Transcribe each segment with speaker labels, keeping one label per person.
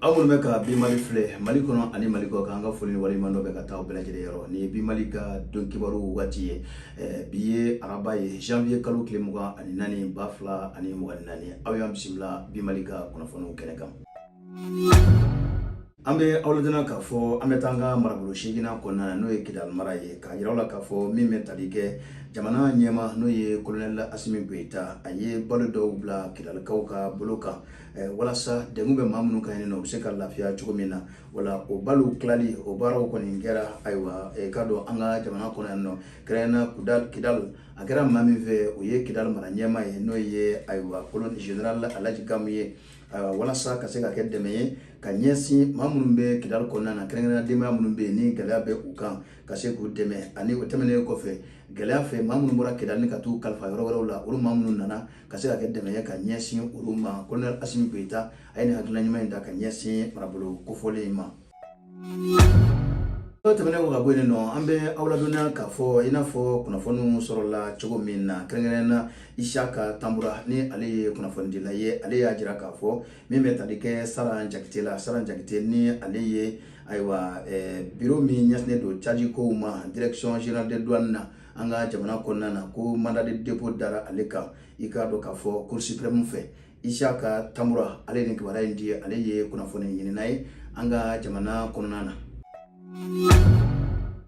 Speaker 1: Aw minnu bɛ ka Bi Mali filɛ Mali kɔnɔ ani Mali kɔ kan, an ka foli ni waleɲumandɔn bɛ ka taa aw bɛɛ lajɛlen yɔrɔ. Nin ye Bi Mali ka don kibaru waati ye. Bi ye araba ye, janvier kalo tile 24, 2024. Aw y'an bisimila Bi Mali ka kunnafoniw kɛnɛ kan. An bɛ aw ladɔnniya k'a fɔ an bɛ taa an ka marabolo seeginnan kɔnɔna na, n'o ye Kidali mara ye, k'a jira aw la k'a fɔ min bɛ tali kɛ jamana ɲɛmaa, n'o ye colonel Asimi Goyita, a ye balo dɔw bila Kidalikaw ka bolo kan walasa degun bɛ maa minnu kan yen nɔ, u bɛ se ka lafiya cogo min na. Wala o balow tilali, o baaraw kɔni kɛra, ayiwa, k'a dɔn an ka jamana kɔnɔ yan nɔ, kɛrɛnkɛrɛnnenya Kidali, a kɛra maa min fɛ, o ye Kidali mara ɲɛmaa ye, n'o ye, ayiwa, colonel général Alaji Gamu ye, ayiwa, walasa ka se ka kɛ dɛmɛ ye ka ɲɛsin maa minnu bɛ Kidali kɔnɔna na, kɛrɛnkɛrɛnnenya denbaya minnu bɛ yen ni gɛlɛya bɛ u kan, ka se k'u dɛmɛ. Ani o tɛmɛnen kɔfɛ, gɛlɛya fɛ, maa minnu bɔra Kidali ni ka t'u kalifa yɔrɔ wɛrɛw la, olu maa minnu nana, ka se ka kɛ dɛmɛ ye ka ɲɛsin olu ma. Colonel Asimi Goyita, a ye nin hakilina ɲuman in ta ka ɲɛsin marabolo kofɔlen in ma. O tɛmɛnen kɔ ka bɔ yen nɔ, an bɛ aw ladɔnniya k'a fɔ i n'a fɔ kunnafoniw sɔrɔla cogo min na, kɛrɛnkɛrɛnnenya na Isaka Tanbura, ni ale ye kunnafonidila ye, ale y'a jira k'a fɔ min bɛ tali kɛ Saran Jakite la. Saran Jakite, ni ale ye, ayiwa, bureau min ɲɛsinnen don caji kow ma Direction générale des douanes na an ka jamana kɔnɔna na, ko mandat de dépôt dara ale kan, i k'a dɔn k'a fɔ Cour suprême fɛ. Isaka Tanbura, ale ye nin kibaruya in di. Ale ye kunnafoni ɲinina ye an ka jamana kɔnɔna na.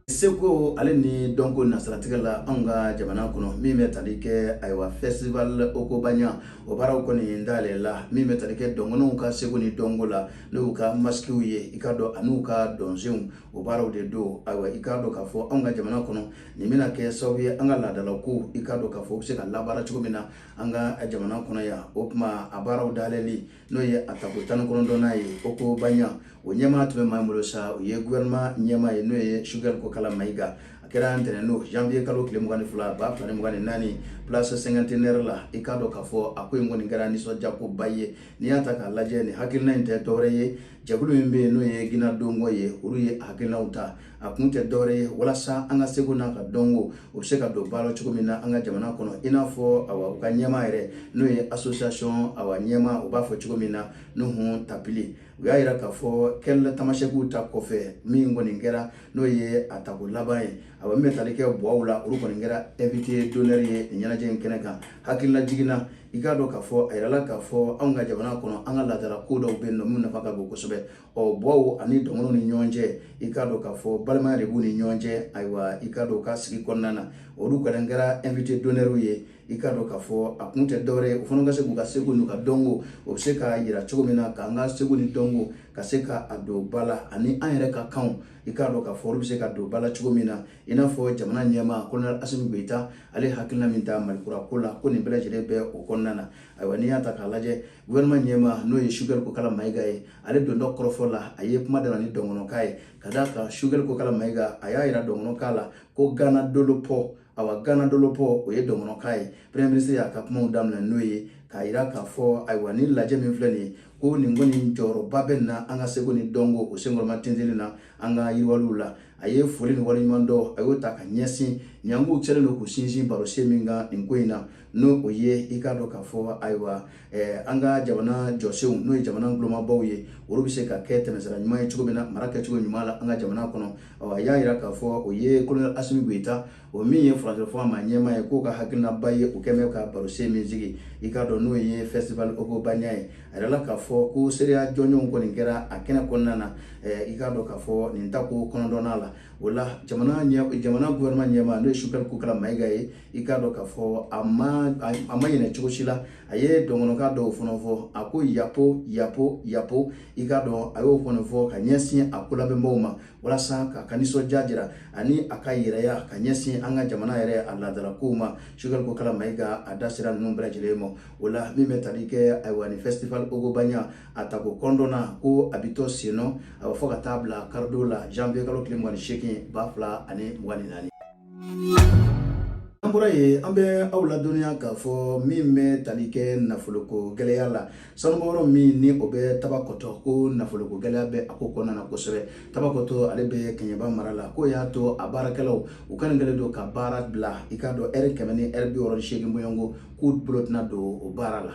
Speaker 1: Seko ale ni dɔnko nasiratigɛ la anw ka jamana kɔnɔ, min bɛ tali kɛ, ayiwa, festival Okobanya, o baaraw kɔni dayɛlɛla, min bɛ tali kɛ dɔnkɔnɔw ka seko ni dɔnko la, n'o y'u ka masikiw ye, i k'a dɔn, an'u ka dɔnsenw, o baaraw de don. Ayiwa, i k'a dɔn k'a fɔ anw ka jamana kɔnɔ, nin bɛna kɛ sababu ye an ka laadalakow, i k'a dɔn k'a fɔ u bɛ se ka labaara cogo min na an ka jamana kɔnɔ yan. O tuma a baaraw dayɛlɛli, n'o ye a tako 19nan ye, Okobanya, o ɲɛmaa tun bɛ maa min bolo sa, o ye gouvernement ɲɛmaa ye, n'o ye Choguel Kokala Mayiga. A kɛra ntɛnɛn don, janvier kalo tile 22, 2024, place Cinquantenaire la. I k'a dɔn k'a fɔ a ko in kɔni kɛra nisɔndiyakoba ye. N'i y'a ta k'a lajɛ, nin hakilina in tɛ dɔwɛrɛ ye, jɛkulu min bɛ yen, n'o ye Gina Dongo ye, olu ye hakilinaw ta. A kun tɛ dɔwɛrɛ ye walasa an ka seko n'a ka dɔnko, o bɛ se ka don ba la cogo min na an ka jamana kɔnɔ, i n'a fɔ, awa, u ka ɲɛmaa yɛrɛ, n'o ye association, awa, ɲɛmaa, u b'a fɔ cogo min na, Nuhu Tapili. U y'a yira k'a fɔ Kel Tamasɛkiw ta kɔfɛ, min kɔni kɛra, n'o ye a tako laban ye, awa, min bɛ tali kɛ buwaw la, olu kɔni kɛra invité d'honneur ye nin ɲɛnajɛ in kɛnɛ kan. Hakilina jiginna, i k'a dɔn k'a fɔ a yirala k'a fɔ anw ka jamana kɔnɔ, an ka laadala ko dɔw bɛ yen nɔ minnu nafa ka bon kosɛbɛ. Ɔ buwaw ani dɔnkɔnɔw ni ɲɔgɔn cɛ, i k'a dɔn k'a fɔ balimaya de b'u ni ɲɔgɔn cɛ. Ayiwa, i k'a dɔn u ka sigi kɔnɔna na, olu kɔni kɛra invité d'honneur ye. I k'a dɔn k'a fɔ a kun tɛ dɔwɛrɛ ye, o fana ka se k'u ka seko n'u ka dɔnko, o bɛ se ka yira cogo min na, k'an ka seko ni dɔnko ka se ka a don ba la, ani an yɛrɛ ka kanw, i k'a dɔn k'a fɔ olu bɛ se ka don ba la cogo min na, i n'a fɔ jamana ɲɛmaa colonel Asimi Goyita, ale hakilina min ta Malikura ko la, ko nin bɛɛ lajɛlen bɛ o kɔnɔna na. Ayiwa, n'i y'a ta k'a lajɛ, gouvernement ɲɛmaa, n'o ye Choguel Kokala Mayiga ye, ale dontɔ kɔrɔfɔ la, a ye kuma daminɛ ni dɔnkɔnɔkan ye, ka d'a kan Choguel Kokala Mayiga, a y'a yira dɔnkɔnɔkan la ko Gana Dolopɔ. Awa, Gana Dolopɔ, o ye dɔnkɔnɔkan ye. Premier ministre y'a ka kumaw daminɛ n'o ye, k'a yira k'a fɔ, ayiwa, ni lajɛ min filɛ nin ye, ko nin kɔni jɔyɔrɔba bɛ na an ka seko ni dɔnko o senkɔrɔma tintinli na an ka yiriwaliw la. A ye foli ni waleɲuman dɔn, a y'o ta ka ɲɛsin ɲanguw selen don k'u sinsin barosen min kan nin ko in na, n'o o ye, i k'a dɔn k'a fɔ, ayiwa, an ka jamana jɔsenw, n'o ye jamana kulomabaw ye, olu bɛ se ka kɛ tɛmɛsira ɲuman ye cogo min na mara kɛcogo ɲuman la an ka jamana kɔnɔ. A y'a yira k'a fɔ o ye colonel Asimi Goyita, o min ye furancɛ fanga maa ɲɛmaa ye, k'o ka hakilinaba ye o kɛlen bɛ ka barosen min sigi, i k'a dɔn, n'o ye festival Okobanya ye. A yirala k'a fɔ ko seereya jɔnjɔnw kɔni kɛra a kɛnɛ kɔnɔna na, i k'a dɔn k'a fɔ nin tako 9nan la. O la, jamana gouvernement ɲɛmaa, n'o ye Choguel Kokala Mayiga ye, i k'a dɔn k'a fɔ a ma ɲinɛ cogo si la. A ye dɔnkɔnɔkan dɔw fana fɔ, a ko yapo yapo yapo. I k'a dɔn, a y'o fana fɔ ka ɲɛsin a kolabɛnbaw ma, walasa k'a ka nisɔndiya jira ani a ka yɛrɛya ka ɲɛsin an ka jamana yɛrɛ a laadalakow ma. Choguel Kokala Mayiga, a da sera ninnu bɛɛ lajɛlen ma. O la, min bɛ tali kɛ, ayiwa, ni festival Okobanya a tako 9nan, ko a bɛ to sen nɔ, a bɛ fɔ ka taa bila karidon la, janvier kalo tile 28, 2024. An bɔra yen, an bɛ aw ladɔnniya k'a fɔ min bɛ tali kɛ nafoloko gɛlɛya la, sanubɔyɔrɔ min ni o bɛ Tabakɔtɔ, ko nafoloko gɛlɛya bɛ a ko kɔnɔna na kosɛbɛ. Tabakɔtɔ, ale bɛ Kɛɲɛba mara la. K'o y'a to a baarakɛlaw, u ka nin kɛlen don ka baara bila, i k'a dɔn, ɛri 100 ni ɛri 68 bɔɲɔgɔnko, k'u bolo tɛna don o baara la.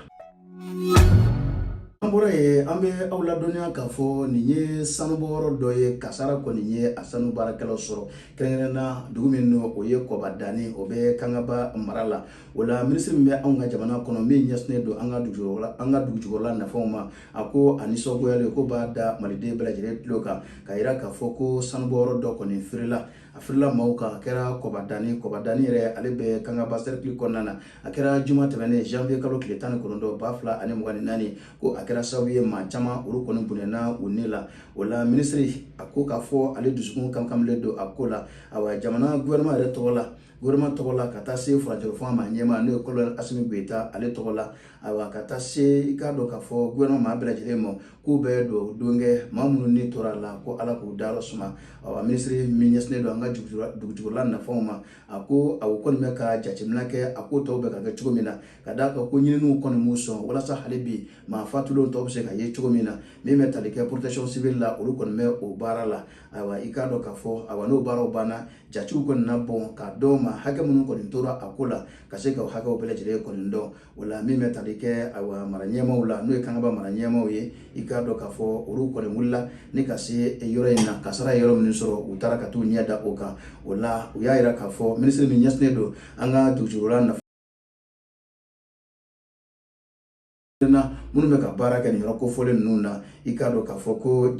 Speaker 1: An bɔra yen, an bɛ aw ladɔnniya k'a fɔ nin ye sanubɔyɔrɔ dɔ ye, kasara kɔni ye a sanu baarakɛlaw sɔrɔ, kɛrɛnkɛrɛn na dugu min n'o o ye Kɔbadani, o bɛ Kangaba mara la. O la, minisiri min bɛ anw ka jamana kɔnɔ, min ɲɛsinnen don an ka dugujukɔrɔla nafaw ma, a ko a nisɔngoyalen ko b'a da maliden bɛɛ lajɛlen tulo kan, ka yira k'a fɔ ko sanubɔyɔrɔ dɔ kɔni firila, a firila maaw kan. A kɛra Kɔbadani. Kɔbadani yɛrɛ, ale bɛ Kangaba cercle kɔnɔna na. A kɛra juma tɛmɛnen, janvier kalo tile 19, 2024, ko a kɛra sababu ye maa caman olu kɔni bɔnɛna u ni la. O la, minisiri a ko k'a fɔ ale dusukun kamkamlen don a ko la. Awa, jamana gouvernement yɛrɛ tɔgɔ la, gouvernement tɔgɔ la, ka taa se furancɛrɔ fanga ma ɲɛmaa, n'o ye colonel Assimi Goïta ale tɔgɔ la, ayiwa, ka taa se i k'a dɔn k'a fɔ gouvernement maa bɛɛ lajɛlen ma, k'u bɛ dugawu don kɛ maa minnu ni tora a la, ko Ala k'u dayɔrɔ suma. Awa, minisiri min ɲɛsinnen don an ka dugujukɔrɔla nafaw ma, a ko a kɔni bɛ ka jateminɛ kɛ a ko tɔw bɛ ka kɛ cogo min na, ka d'a kan ko ɲininiw kɔni m'u sɔn walasa hali bi maa fatulenw tɔw bɛ se ka ye cogo min na. Min bɛ tali kɛ protection civile la, olu kɔni bɛ o baara la. Ayiwa, i k'a dɔn k'a fɔ, ayiwa, n'o baaraw banna, jatiw kɔni na bɔn k'a dɔn ma hakɛ minnu kɔni tora a ko la, ka se ka o hakɛw bɛɛ lajɛlen kɔni dɔn. O la, min bɛ tali kɛ, ayiwa, mara ɲɛmaaw la, n'o ye Kangaba mara ɲɛmaaw ye, i k'a dɔn k'a fɔ olu kɔni wulila ni ka se yɔrɔ in na, kasara ye yɔrɔ minnu sɔrɔ, u taara ka t'u ɲɛ da o kan. O la, u y'a yira k'a fɔ minisiri min ɲɛsinnen don an ka dugujukɔrɔla nafa na, minnu bɛ ka baara kɛ nin yɔrɔ kofɔlen ninnu na, i k'a dɔn k'a fɔ ko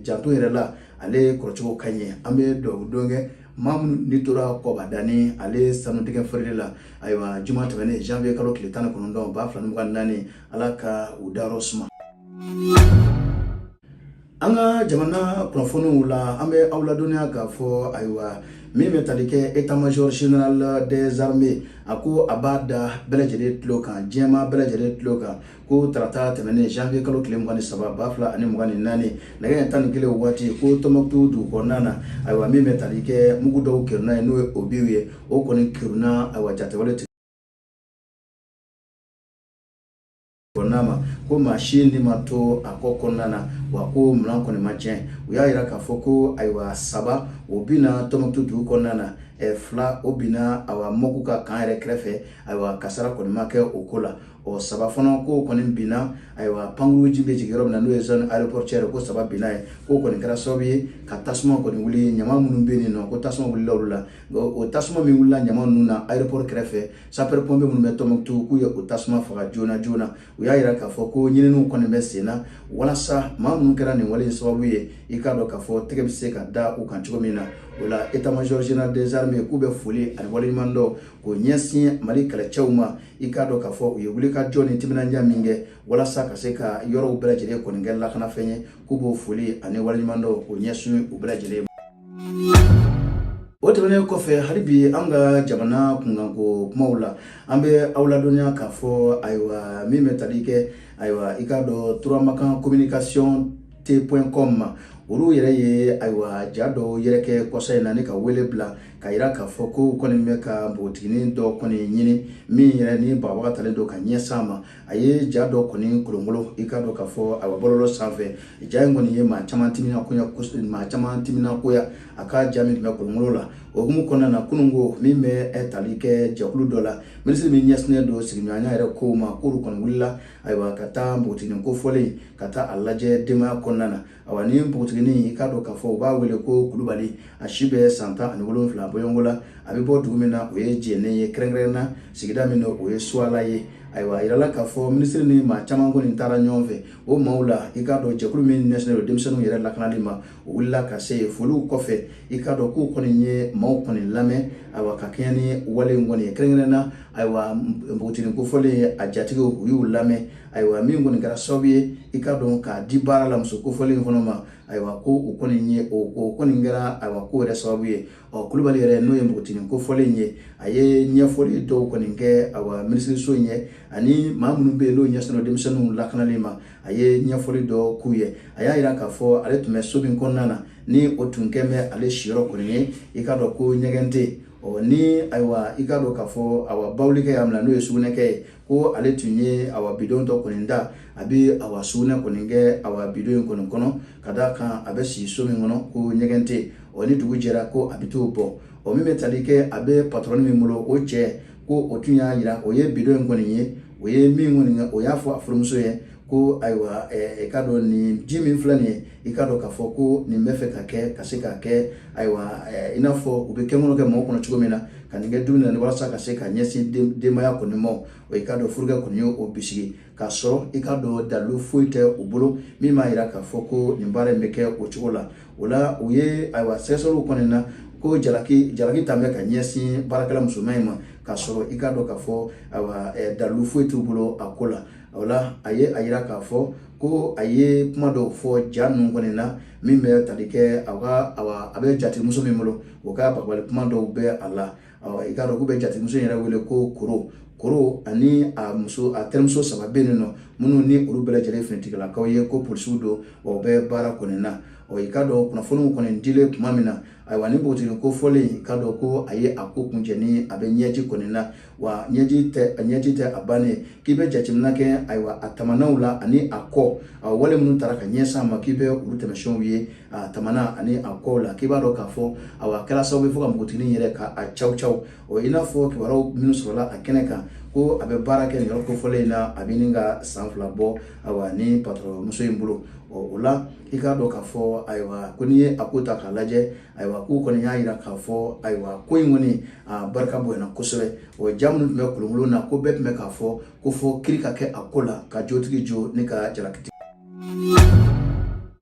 Speaker 1: janto yɛrɛ la, ale kɔrɔcogo ka ɲɛ. An bɛ dugawu don kɛ maa minnu ni tora Kɔbadani ale sanudingɛ feereli la, ayiwa, juma tɛmɛnen, janvier kalo tile 19, 2024, Ala ka u dayɔrɔ suma. An ka jamana kunnafoniw la, an bɛ aw ladɔnniya k'a fɔ, ayiwa, min bɛ tali kɛ état major général des armées, a ko a b'a da bɛɛ lajɛlen tulo kan, diɲɛmaa bɛɛ lajɛlen tulo kan, ko tarata tɛmɛnen, janvier kalo tile 23, 2024, nɛgɛ ɲɛ 11 waati, ko Tɔnbɔkutu dugu kɔnɔna na, ayiwa, min bɛ tali kɛ mugu dɔw kerunna ye, n'o ye obiw ye, o kɔni kerunna, ayiwa, jatewale kɔnɔna ma, ko maa si ni ma to a kɔ kɔnɔna na, wa ko minɛn kɔni ma tiɲɛ. U y'a yira k'a fɔ ko, ayiwa, saba o binna Tɔnbɔkutu dugu kɔnɔna na, fila o binna, ayiwa, Mɔku ka kan yɛrɛ kɛrɛfɛ, ayiwa, kasara kɔni ma kɛ o ko la. Ɔ, saba fana ko kɔni binna, ayiwa, pankuruji bɛ jigin yɔrɔ min na, n'o ye zone aéroportuaire, ko saba binna yen, k'o kɔni kɛra sababu ye ka tasuma kɔni wuli ɲama minnu bɛ yen nɔ, ko tasuma wulila olu la. O tasuma min wulila ɲama ninnu na aéroport kɛrɛfɛ, sapeur pompier minnu bɛ Tɔnbɔkutu, k'u ye o tasuma faga joona joona. U y'a yira k'a fɔ ko ɲininiw kɔni bɛ sen na walasa maa minnu kɛra nin wale in sababu ye, i k'a dɔn k'a fɔ tɛgɛ bɛ se ka da u kan cogo min na. O la, état major général des armées k'u bɛ foli ani waleɲuman dɔn k'o ɲɛsin Mali kɛlɛcɛw ma. I k'a dɔn k'a fɔ u ye wulikajɔ ni timinandiya min kɛ walasa ka se ka yɔrɔw bɛɛ lajɛlen kɔni kɛ lakanafɛn ye, k'u b'o foli ani waleɲuman dɔn k'o ɲɛsin u bɛɛ lajɛlen ma. O tɛmɛnen kɔfɛ, hali bi an ka jamana kunkanko kumaw la, an bɛ aw ladɔnniya k'a fɔ, ayiwa, min bɛ tali kɛ, ayiwa, i k'a dɔn Turamakan communication t.com ma, olu yɛrɛ ye, ayiwa, ja dɔw yɛrɛ kɛ kɔsa in na ni ka wele bila ka yira k'a fɔ ko kɔni bɛ ka npogotiginin dɔ kɔni ɲini, min yɛrɛ ni bagabaga talen don ka ɲɛsin a ma. A ye ja dɔ kɔni kolonkolon, i k'a dɔn k'a fɔ, ayiwa, bɔlɔlɔ sanfɛ. Ja in kɔni ye maa caman timinankoya, maa caman timinankoya a ka ja min tun bɛ kolonkolon la. O hukumu kɔnɔna na, kununko, min bɛ tali kɛ jɛkulu dɔ la, minisiri min ɲɛsinnen don sigiɲɔgɔnya yɛrɛ kow ma, k'olu kɔni wulila, ayiwa, ka taa npogotiginin kofɔlen ka taa a lajɛ denbaya kɔnɔna na. Ayiwa, ni npogotiginin, i k'a dɔn k'a fɔ u b'a wele ko Kulubali, a si bɛ san 17 bɔɲɔgɔnko la. A bɛ bɔ dugu min na, o ye Jɛnɛ ye, kɛrɛnkɛrɛn na sigida min na, o ye Suwala ye. Ayiwa, a yirala k'a fɔ minisiri ni maa caman kɔni taara ɲɔgɔn fɛ. O maaw la, i k'a dɔn jɛkulu min ɲɛsinnen don denmisɛnninw yɛrɛ lakanali ma, o wulila ka se yen. Foliw kɔfɛ, i k'a dɔn k'u kɔni ye maaw kɔni lamɛn, ayiwa, ka kɛɲɛ ni wale in kɔni ye, kɛrɛnkɛrɛn na, ayiwa, npogotiginin kofɔlen a jatigiw, u y'u lamɛn. Ayiwa, min kɔni kɛra sababu ye, i k'a dɔn, k'a di baara la muso kofɔlen in fana ma, ayiwa, ko o kɔni ye o kɔni kɛra, ayiwa, ko yɛrɛ sababu ye. Ɔ, Kulubali yɛrɛ, n'o ye npogotiginin kofɔlen ye, a ye ɲɛfɔli dɔw kɔni kɛ, ayiwa, minisiriso in ye ani maa minnu bɛ yen n'o ɲɛsinnen don denmisɛnninw lakanali ma, a ye ɲɛfɔli dɔ k'u ye. A y'a yira k'a fɔ ale tun bɛ so min kɔnɔna na, ni o tun kɛn bɛ ale siyɔrɔ kɔni ye, i k'a dɔn ko ɲɛgɛn tɛ yen. Ɔ, ni, ayiwa, i k'a dɔn k'a fɔ, ayiwa, bawulikɛ y'a minɛ, n'o ye sugunɛkɛ ye, ko ale tun ye, awa, bidon dɔ kɔni da, a bɛ, awa, sugunɛ kɔni kɛ, awa, bidon in kɔni kɔnɔ, ka d'a kan a bɛ si so min kɔnɔ ko ɲɛgɛn tɛ yen. Ɔ, ni dugu jɛra, ko a bɛ t'o bɔ. Ɔ, min bɛ tali kɛ a bɛ patɔrɔn min bolo, o cɛ ko o tun y'a yira, o ye bidon in kɔni ye, o ye min kɔni kɛ, o y'a fɔ a furumuso ye. Ko ayiwa, i k'a dɔn nin ji min filɛ nin ye, i k'a dɔn k'a fɔ ko nin bɛ fɛ ka kɛ ka se k'a kɛ, ayiwa, i n'a fɔ u bɛ kɛnkɔnɔ kɛ mɔgɔw kɔnɔ cogo min na, ka nin kɛ dumuni na walasa ka se ka ɲɛsin denbaya kɔni ma. O i k'a dɔn furukɛ kɔni ye o bisigi, k'a sɔrɔ i k'a dɔn dalilu foyi tɛ u bolo min b'a jira k'a fɔ ko nin baara in bɛ kɛ o cogo la. O la u ye, ayiwa, sɛgɛsɛgɛliw kɔni na ko jalaki ta bɛ ka ɲɛsin baarakɛla musoman in ma, k'a sɔrɔ i k'a dɔn k'a fɔ, ayiwa, dalilu foyi t'u bolo a ko la. O la a ye a jira k'a fɔ ko a ye kuma dɔw fɔ ja ninnu kɔni na min bɛ tali kɛ a ka, ayiwa, a bɛ jatigimuso min bolo, o ka bagabali kuma dɔw bɛ a la. I k'a dɔn k'u bɛ jatigimuso in yɛrɛ wele ko Koro Koro, ani a muso, a terimuso saba bɛ yen nɔ, minnu ni olu bɛɛ lajɛlen finitigilakaw ye, ko polisiw don, wa u bɛ baara kɔni na. Ɔ, i k'a dɔn kunnafoniw kɔni dilen tuma min na, ayiwa, ni npogotigi ko fɔlen, i k'a dɔn ko a ye a ko kuncɛ ni a bɛ ɲɛji kɔni na, wa ɲɛji tɛ a bannen. K'i bɛ jateminɛ kɛ, ayiwa, a tamanaw la ani a kɔ, a wale minnu taara ka ɲɛsin a ma, k'i bɛ olu tɛmɛsiyɛnw ye a tamana ani a kɔw la, k'i b'a dɔn k'a fɔ, ayiwa, a kɛra sababu ye fo ka npogotiginin yɛrɛ ka a caw caw. O i n'a fɔ kibaruyaw minnu sɔrɔla a kɛnɛ kan, ko a bɛ baara kɛ nin yɔrɔ kofɔlen in na, a bɛ ɲini ka san 2 bɔ, ayiwa, ni patɔrɔn muso in bolo. Ɔ, o la i k'a dɔn k'a fɔ, ayiwa, ko n'i ye a ko ta k'a lajɛ, ayiwa, k'u kɔni y'a jira k'a fɔ, ayiwa, ko in kɔni a barika bonyana kosɛbɛ. O ja minnu tun bɛ kolonkolon na, ko bɛɛ tun bɛ k'a fɔ ko fɔ kiri ka kɛ a ko la, ka jotigi jo ni ka jalaki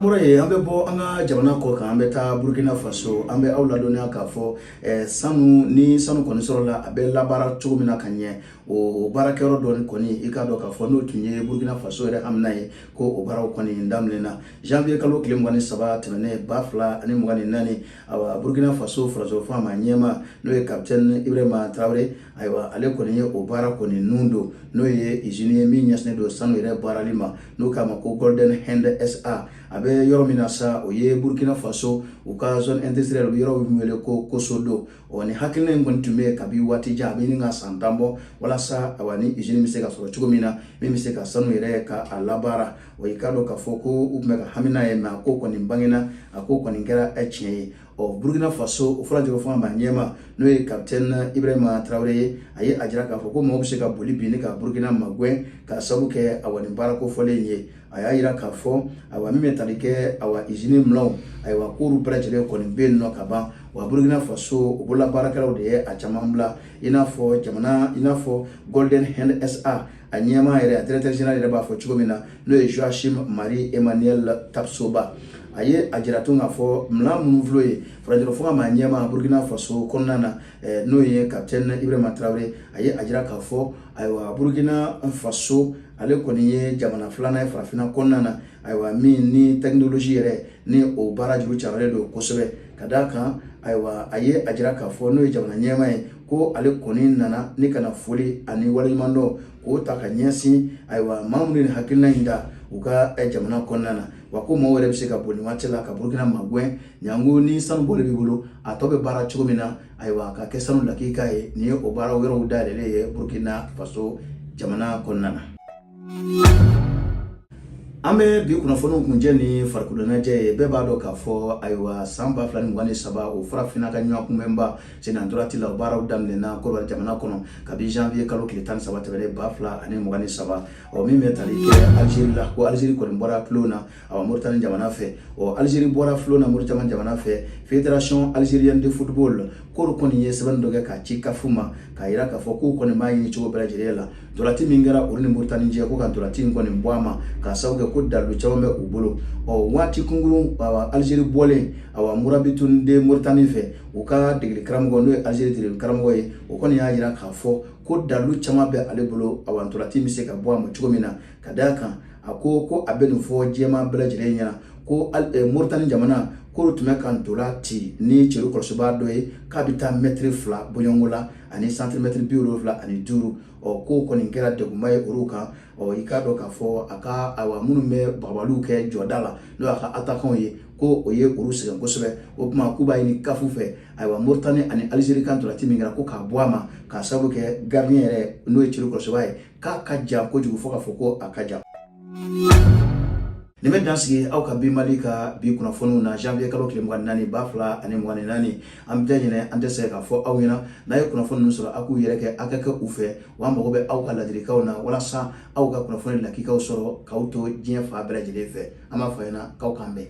Speaker 1: bɔra yen. An bɛ bɔ an ka jamana kɔ kan, an bɛ taa Burukina Faso. An bɛ aw ladɔnniya k'a fɔ sanu ni sanu kɔni sɔrɔla, a bɛ labaara cogo min na ka ɲɛ, o baarakɛyɔrɔ dɔ kɔni, i k'a dɔn k'a fɔ n'o tun ye Burukina Faso yɛrɛ hamina ye, ko o baaraw kɔni daminɛna janvier kalo tile 23 tɛmɛnen 2024. Ayiwa, Burukina Faso furancɛfanga ma ɲɛma, n'o ye capitaine Ibrahima Traoré, ayiwa, ale kɔni ye o baara kɔni nun don, n'o ye usine ye min ɲɛsinnen don sanu yɛrɛ baarali ma, n'o k'a ma ko Golden Hand SA. A bɛ yɔrɔ min na sa, o ye Burukina Faso u ka zone industrielle, u bɛ yɔrɔ min wele ko Kosodo. Ɔ, ni hakilina in kɔni tun bɛ yen kabi waati jan, a bɛ ɲini ka san 10 bɔ, walasa, ayiwa, ni usine bɛ se ka sɔrɔ cogo min na min bɛ se ka sanu yɛrɛ ka a labaara. O i k'a dɔn k'a fɔ ko u tun bɛ ka hami n'a ye, mais a ko kɔni bangena, a ko kɔni kɛra tiɲɛ ye. Ɔ, Burukina Faso o furancɛ fanga ma ɲɛma, n'o ye capitaine Ibrahima Traoré ye, a ye a jira k'a fɔ ko mɔgɔw bɛ se ka boli bi ni ka Burukina magɛn k'a sababu kɛ, awa, nin baara kofɔlen ye. A y'a jira k'a fɔ, ayiwa, min bɛ tali kɛ, ayiwa, usine minɛnw, ayiwa, k'olu bɛɛ lajɛlen kɔni bɛ yen nɔ ka ban. Wa Burukina Faso o bolola baarakɛlaw de ye a caman bila, i n'a fɔ jamana, i n'a fɔ Golden Hand SA a ɲɛmaa yɛrɛ, a directeur général yɛrɛ b'a fɔ cogo min na, n'o ye Joachim Marie Emmanuel Tapsoba. A ye a jira tun k'a fɔ minɛn minnu filɛ ye, furancɛ fanga maa ɲɛmaa Burukina Faso kɔnɔna na, n'o ye capitaine Ibrahima Traoré, a ye a jira k'a fɔ, ayiwa, Burukina Faso ale kɔni ye jamana filanan ye farafinna kɔnɔna na, ayiwa, min ni technologie yɛrɛ ni o baara juru carilen don kosɛbɛ. Ka d'a kan, ayiwa, a ye a jira k'a fɔ n'o ye jamana ɲɛmaa ye, ko ale kɔni nana ni ka na foli ani waleɲumandɔn k'o ta ka ɲɛsin, ayiwa, maa minnu ni hakilina in da u ka jamana kɔnɔna na. Wa ko maaw yɛrɛ bɛ se ka boli waati la ka Burukina magɛn ɲango ni sanu bɔli b'i bolo, a tɔ bɛ baara cogo min na, ayiwa, ka kɛ sanu lakika ye. Nin ye o baara yɔrɔw dayɛlɛlen ye Burukina Faso jamana kɔnɔna na. An bɛ bi kunnafoniw kuncɛ ni farikoloɲɛnajɛ ye. Bɛɛ b'a dɔn k'a fɔ, ayiwa, san 2023, o farafinna ka ɲɔgɔn kunbɛnba sennantolati la, o baaraw daminɛna Kɔdiwari jamana kɔnɔ kabi janvier kalo tile 13 tɛmɛnen 2023. Ɔ, min bɛ tali kɛ Algérie la, ko Algérie kɔni bɔra tulon na, awa, Mauritanie jamana fɛ. Ɔ, Algérie bɔra tulon na Mauritanie jamana fɛ. Fédération algérienne de football k'olu kɔni ye sɛbɛnni dɔ kɛ k'a ci CAF ma, k'a jira k'a fɔ k'u kɔni b'a ɲini cogo bɛɛ lajɛlen la, ntolanci min kɛra olu ni Mauritanie cɛ, ko ka ntolanci in kɔni bɔ a ma, k'a sababu kɛ ko dalilu caman bɛ u bolo. Ɔ, waati kunkurun, awa, Algérie bɔlen, awa, Mourabitoun de Mauritanie fɛ, u ka degeli karamɔgɔ, n'o ye Algérie degeli karamɔgɔ ye, o kɔni y'a jira k'a fɔ ko dalilu caman bɛ ale bolo, awa, ntolanci bɛ se ka bɔ a ma cogo min na. Ka d'a kan, a ko ko a bɛ nin fɔ diɲɛmaa bɛɛ lajɛlen ɲɛna ko Mauritanie jamana k'olu tun bɛ ka ntola ci ni celu kɔlɔsibaa dɔ ye k'a bɛ taa mɛtiri 2 bɔɲɔgɔnko la ani santimɛtiri 75. Ɔ, k'o kɔni kɛra degunba ye olu kan. Ɔ, i k'a dɔn k'a fɔ a ka, ayiwa, minnu bɛ bagabaliw kɛ jɔda la, n'o y'a ka attaquant ye, ko o ye olu sɛgɛn kosɛbɛ. O tuma k'u b'a ɲini CAF fɛ, ayiwa, Mauritanie ani Algérie ka ntolanci min kɛra, ko k'a bɔ a ma, k'a sababu kɛ gardien yɛrɛ, n'o ye celu kɔlɔsibaa ye, k'a ka jan kojugu, fo k'a fɔ ko a ka jan. Nin bɛ dan sigi aw ka bi Mali ka bi kunnafoniw na janvier kalo tile 24 2024. An bɛɛ ɲinɛ, an tɛ se k'a fɔ aw ɲɛna, n'a ye kunnafoni ninnu sɔrɔ, aw k'u yɛrɛ kɛ, aw ka kɛ u fɛ wa. An mago bɛ aw ka ladilikanw na walasa aw ka kunnafoni lakikaw sɔrɔ k'aw to diɲɛ fan bɛɛ lajɛlen fɛ. An b'a fɔ a ɲɛna k'aw k'an bɛn.